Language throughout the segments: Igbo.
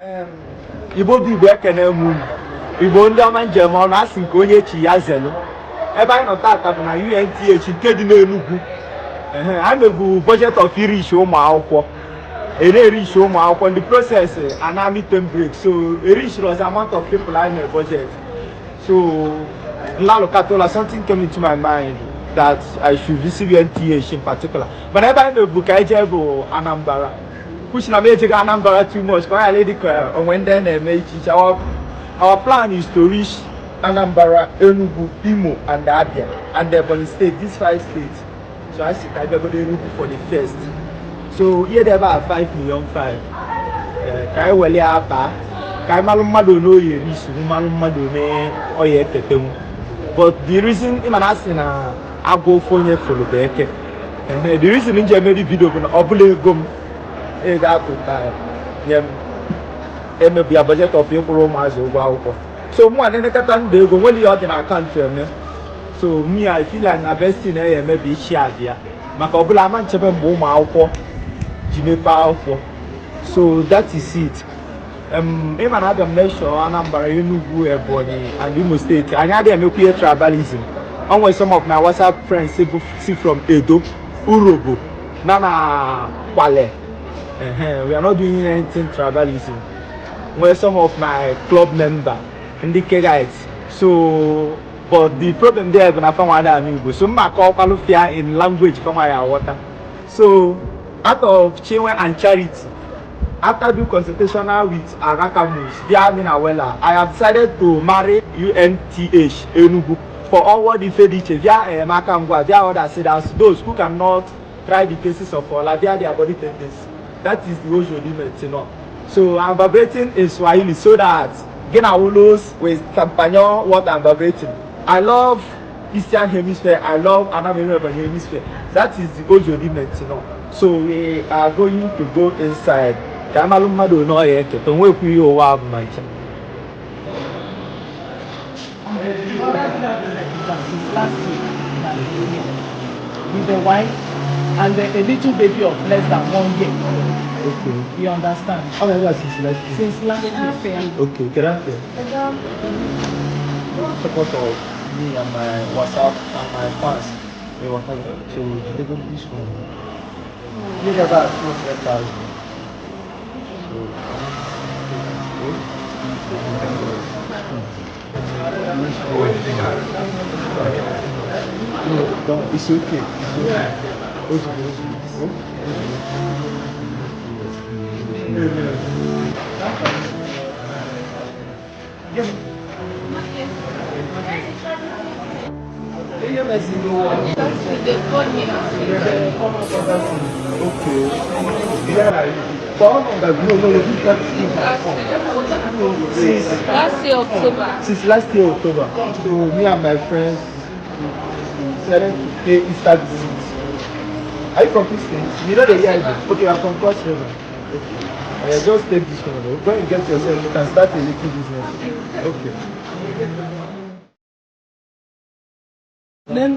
Igbo bụ Igbo, ekene m unu. Igbo ndị ọma njem ọnụ, asị nke onye chi ya zelu. Ebe anyị nọ tata bụ na UNTH nke dị n'Enugwu. Ehe, a mebu budget of irishi ụmụ akwụkwọ, ere-erishi ụmụ akwụkwọ in the process ana midterm break, so erishiri was amount of people anyị na budget. So nlalụkatola, something came into my mind that I should visit UNTH in particular, mana ebe anyị mebu ka anyị jee bụ Anambra. Kwusi na m ejego Anambra too much ka ọ ghara ịdị ka onwe ndị na-eme iche iche. Our plan is to reach Anambra, Enugu, Imo and Abia and Ebonyi State, these five states. So I sị ka anyị bịagodo Enugu for the first. So ihe dị ebe a 5 million 5, ka anyị were ya baa ka anyị malụ mmadụ one oyi eri isi, malụ mmadụ one oyi eketenwu. But the reason ịma na asị na agwa ofu onye fụrụ bụ eke. Ehe, the reason m ji emeri video bụ na ọ bụla ego m, ego atụta nye m emebu ya budget of ịkwụrụ ụmụazị ụgwọ akwụkwọ. So mụ na-elekọta ndụ ego nwere ihe ọ dị na akaụntụ eme. So me, I feel like na best thing na eme bụ ichi abịa maka ọbụla ama nchebe mgbe ụmụ akwụkwọ ji mepee akwụkwọ. So that is it. Ịma na abịa m nation Anambra, Enugu, Ebonyi and Imo State. Anyị adịghị emekwa ihe tribalism. O nwere some of my WhatsApp friends si from Edo, Urhobo na Kwale. Ehe, we are not doing anything tribalism. Nwere some of my club member ndị Kegite. So but the problem there bụ na fanwa adịghị anụ Igbo, so mma akọkwalụ fia in language fanwa ya aghọta. So out of Chinwe and Charity, after do consultation with Arakamus via Mina Wella, I have decided to marry UNTH Enugu for onward ife dị iche via enyemaka ngwa via others, say that those who cannot try the cases of Ola via their body tendency. That is the Ojodi maintenant. So I'm vibrating in Swahili so that Gina Wulos with companion what I'm vibrating. I love Eastern Hemisphere, I love Anambra Hemisphere. That is the Ojodi maintenant. So we are going to go inside. Ka amalụ mmadụ one ọya eketa onwekwu ihe ụwa bụ ma ncha. Since last week with the wife and a little baby of less than 1 year. Okay. You understand? How many years since last year? Since last year. Okay, get out there. Support of me and my WhatsApp and my fans. We were so they go this one. You get about 200,000. So no, don't, it's okay. It's okay. Okay. Since last year October. Since last year October. So me and my friends decided to pay Easter visit. Are you from which state? You know the year. Okay, I'm from Cross River. Okay. Yeah, just take this one. Go and get yourself. You can start a little business. Okay. Then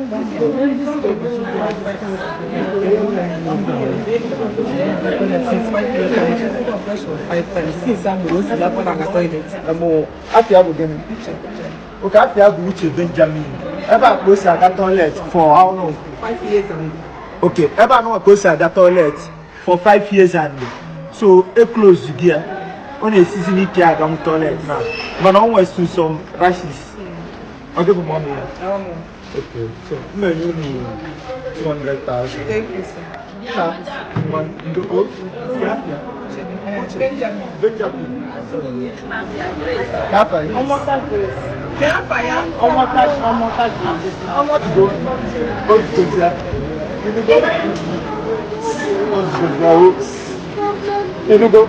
Afia bụ gịnị? Okay, afia bụ Uche Benjamin. Ebe a ka o si aga toilet for how long? 5 years and Okay, ebe a nọ ka o si aga toilet for 5 years and so e close gị ya. Ọ na-esizi n'ike aga m toilet na. Mana o nwere some rashes. Ọ gị bụ mọmị ya? Okay, so m enye unu 200,000. Thank you, sir. Na, nwa ndo o? Ya, ya. Benjamin. Benjamin. Kafa ya? Omota Grace. Kafa ya? Omota, Omota Grace. Omota Grace. Inugo. Inugo.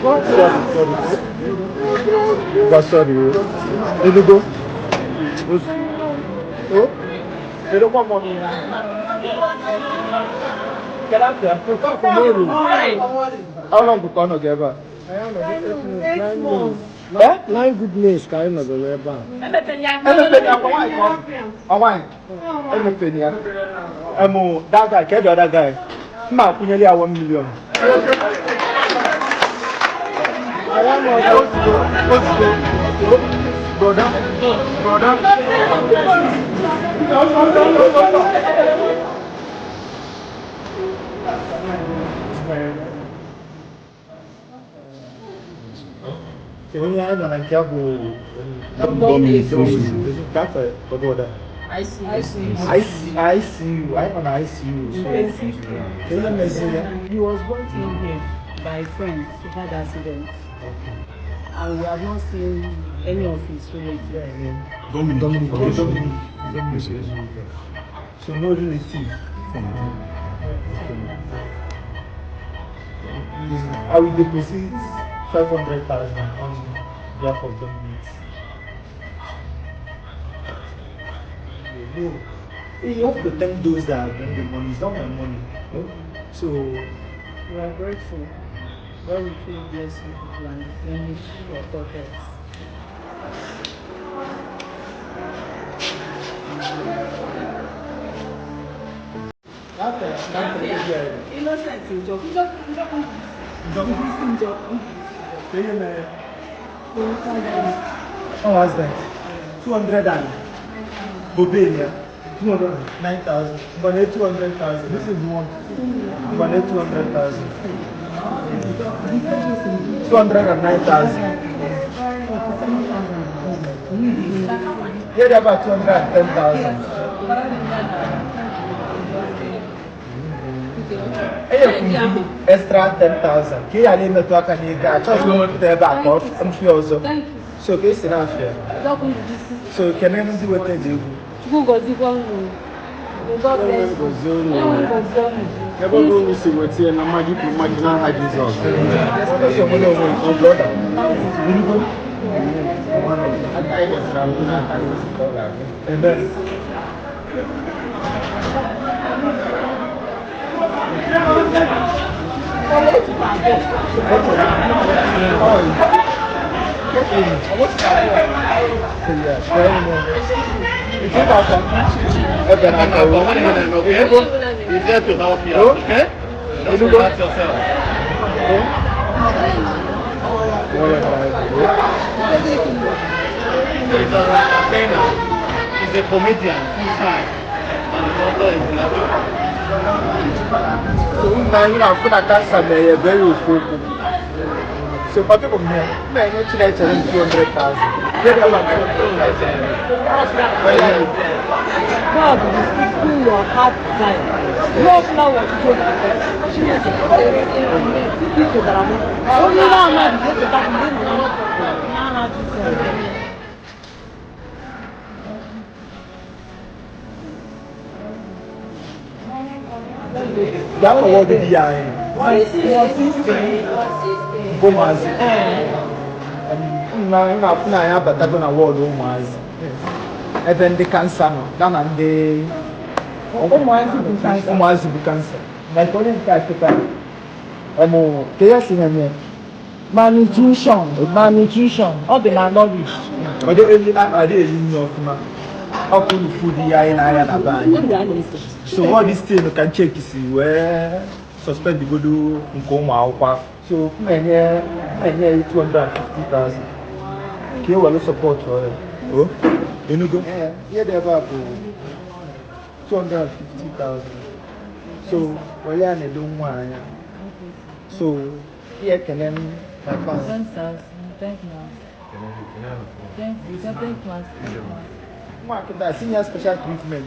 Sorry, sorry. Sorry. Inugo. Oh. Kedu kwa mọmi ya? Kedu afịa? How long ka ọ nọ gị ebe a? Eh? 9 good days ka anyị nọdụrụ ebe a. Emepeni ya kwa nwaanyị ka ọ nwaanyị. Emepeni ya. That guy, ke the other guy. Mma akwụnyere ya 1 million. Ozugbo, ozugbo. Brother, brother. Onye anyị nọ na nke bụ Dominic. ICU. ICU. Anyị nọ na ICU. So, ihe meziri ya? He was brought in here by friends who had accident. And we have not seen any of his relatives. Dominic. Dominic. Okay, Dominic. Dominic. So no relative. I will deposit 500,000 on behalf of Dominic. No. You have to thank those that bring the money. It's not my money. So We are grateful. God will truly bless you people and replenish your pockets. that yeah. Innocent Njoku. Njoku. Njoku. How was that? 200 and Bobenia. 209,000. Mbane 200,000. This is one. Mbane 200,000. 209,000. Here they about 210,000. Enyekwu m extra 10,000 ka ị ghara imetụ aka n'ego a. Achọghị m ịpụta ebe a ka ọ mfie ọzọ. So ka esi na-afịa. So kene ndị weta ji egwu. Chukwu gọzikwa unu. May God bless you. Gọzie unu. Enwe gọzie unu. Ebe ọ bụla unu si weta ya na mmaji kwuru mmaji n'aha Jizọs. Ọsọ nwere onwe ọ brother. Amen. He's here to help you out, okay? Just relax yourself. He's an entertainer. He's a comedian full time. And he's also a philanthropist. So nna anyị na-afụ na kansa mere ya ebere ofu okwu. So papa bụ m ya, m na-enye Chinechere m 200,000. Ihe dị about 200,000. God will fulfill your heart desire. Ihe ọbụla wụ ọchịchọ obi gị, Chineke dịka i chetara m. Onye na-amaghị ga-echeta gị mgbe ị nọ n'ọnọdụ n'aha Jizọs. Gaa kọwa ọdịdị ya anyị. Nke ụmụazị. Nna anyị na-afụ na anyị abatago na wọọdụ ụmụazị. Ebe ndị kansa nọ, ya na ndị Ụmụazị bụ kansa. Ụmụazị bụ kansa. Like onye nke a kịta, ọmụ ka ya si na-eme. Malnutrition, malnutrition, ọ dị na nourish. Ọ dị eli ọ dị eli nri ọfụma. Ọ kwuru food ya anyị na-aya na be anyị. So all this thing ka ncheki si wee suspend godo nke ụmụ akwụkwọ. So m na-enye m na-enye ya 250,000 ka e were support ya. O enugo? Ihe dị ebe a bụ 250,000. So were ya na-edo nwa anya. So ihe ekele m my fans. Thank you. Thank you. Thank you. Nwa kịta senior special treatment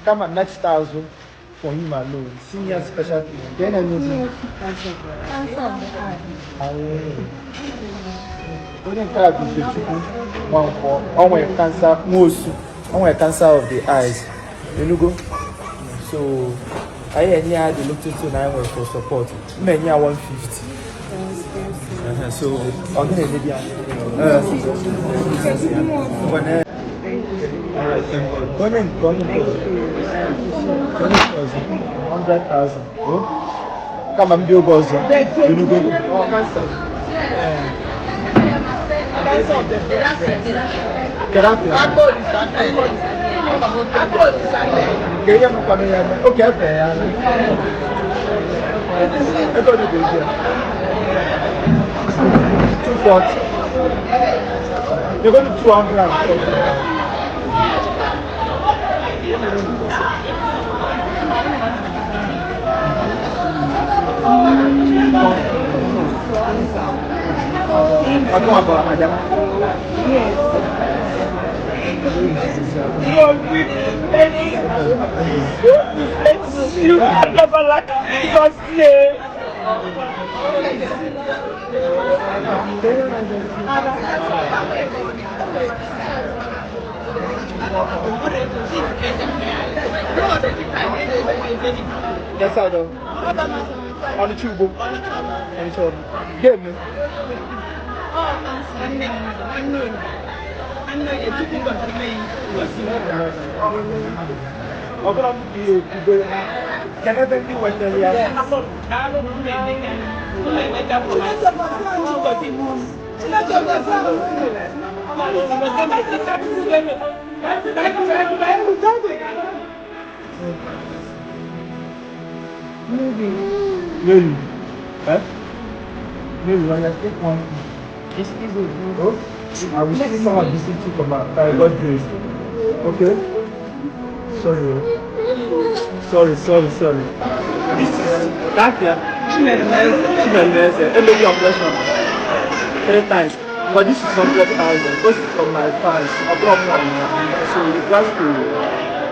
kama nachita azụ for him alone, senior special treatment. Ka ị na-emezi? Onye nke a bụ Ifechukwu Nwankwọ. O nwere kansa nwosu, o nwere cancer of the eyes, enugo? So anyị enye ya the little thing anyị nwere for support. M enye ya 150. So ọ gị na-enye ya? Alright, thank God. Onye nke ọzọ. Onye nke ọzọ. 100,000. Oh? Kama m dị oge ọzọ. Enugo? Ọ cancer. Kedu afọ ya? Ka ihe mekwanụ ya eme. Oke efe ya. Ego ole ga-eji ya? 240. Negodu 240. Ọdún àbọ̀ madam. You can never lack Jesus' name. Yes, I do. Ọnịcha ugbo. Ọnịcha ọrụ. Ga-eme. Ọ bụrụ m ka ihe ekwubere ha, kedu ebe ndị wetara ya? Mary. Eh? Mary, when I take one. It's easy. Oh, I will see someone visit you from by God's grace. Okay? Sorry. Oh. Sorry, sorry, sorry. This is that here. Chimeleze. Emily operation. Three times. But this is 100,000. This is from my fans. So you got to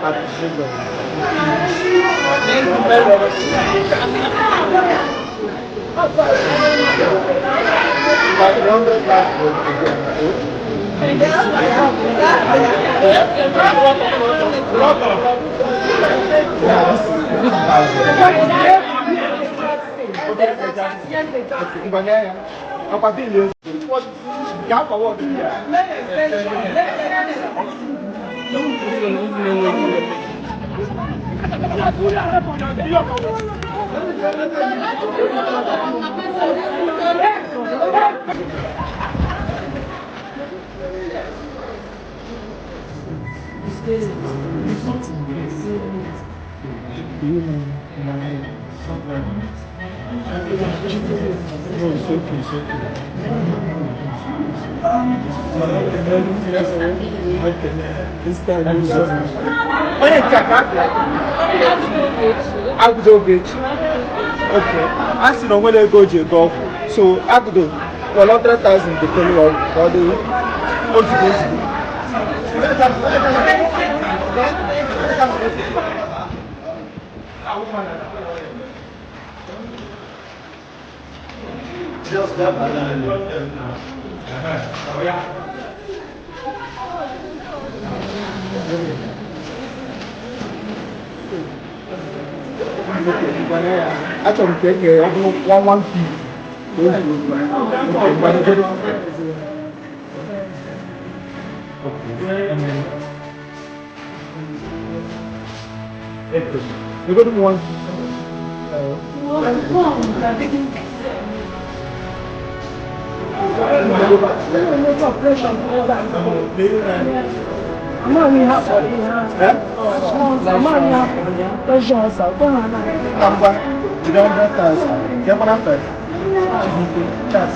appreciate them. Thank you very much. Like 100,000 again. Oh. Yeah, this is 50,000. Ngwa nye ya. Ọkwa bill Nke akwa wọdụ ya. No, it's okay, it's okay. Onye nke a ka a Agụdo Ogechi. Okay. A sị na o nwere ego o ji ego ọgwụ. So Agụdo were 100,000 gotere ọgwụ ka ọ dị ozugbo ozugbo. Just that. Achọrọ m ka e kee ọ bụrụ 1 1 p. Okay, ngwa negodu. Okay. Negodu m one. Eh? Ngwa, jide 100,000. Ka e gbara first. Chibuike, Charles.